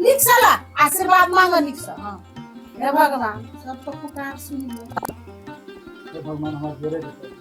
नीकसँ ला, आशीर्वाद मांग नीकसँ। हँ, हे भगवान, सबके पुकार सुनि ले। हे भगवान, हमरा जोड़े देतै।